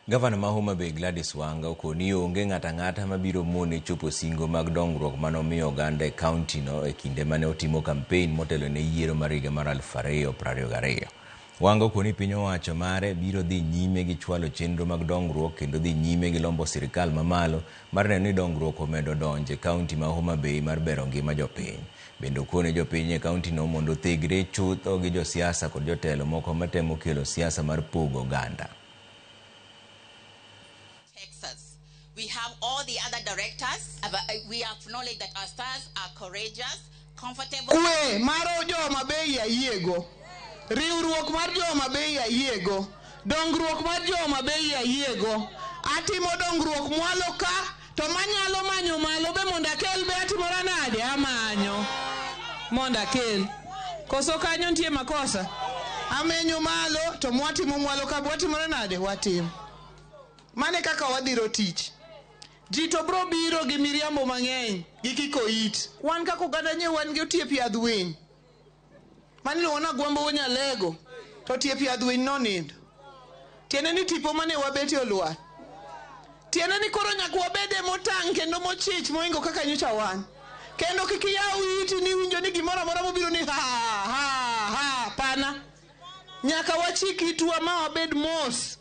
Gavana ma Homa Bay Gladys Wanga okoni onge ng'ato ang'ata mabiro mone chopo singo mag dongruok manomiyo oganda e kaunti no e kinde mane otimo kampen motelo ne yiero mar higa mar 2022. Wanga okoni piny owacho mare biro dhi nyime gi chwalo chenro mag dongruok kendo dhi nyime gi lombo sirikal mamalo mar neno ni dongruok omedo donjo e kaunti ma Homa Bay mar bero ngima jopiny. Bende okone jopiny e kaunti no mondo othegre chutho gi josiasa kod jotelo moko matemo kelo siasa mar pogo oganda. Texas. We have all the other directors. But we acknowledge that our stars are courageous, comfortable. Kwe mar jo-Homa Bay ayiego. Riwruok mar jo-Homa Bay ayiego. Dongruok mar jo-Homa Bay ayiego. Atimo dongruok mwalo ka to manyalo manyo malo be mondo akel be atimora nade amanyo mondo akel. Koso kanyo nitie makosa? Amenyo malo to mwatimo mwalo ka be watimore nade? Watimo. Mane kaka wadhiro tich. Ji to bro biro gi miriambo mang'eny gi kiko it. Wan kaka oganda nye wan gi otiep yadh winy. Mane iluongo ni Agwambo Nyalego to otiep yadh winy nonindo. Tiende ni tipo mane wabetie olwar. Tiende ni koro nyaka wabede motang' kendo mochich moingo kaka nyocha wan. Kendo kik iyaw iti ni iwinjo ni gimoro amora mobiro ni ha ha ha pana. Nyaka wachik itwa ma wabed mos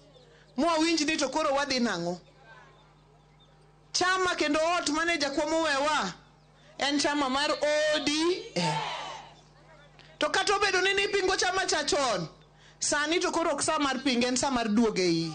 mwawinj ni to koro wadhi nang'o. Chama kendo ot mane jakom owewa en chama mar ODM. To kata obedo ni nipingo chama cha chon, sani to koro ok sa mar pinge en sa mar duogo e iye.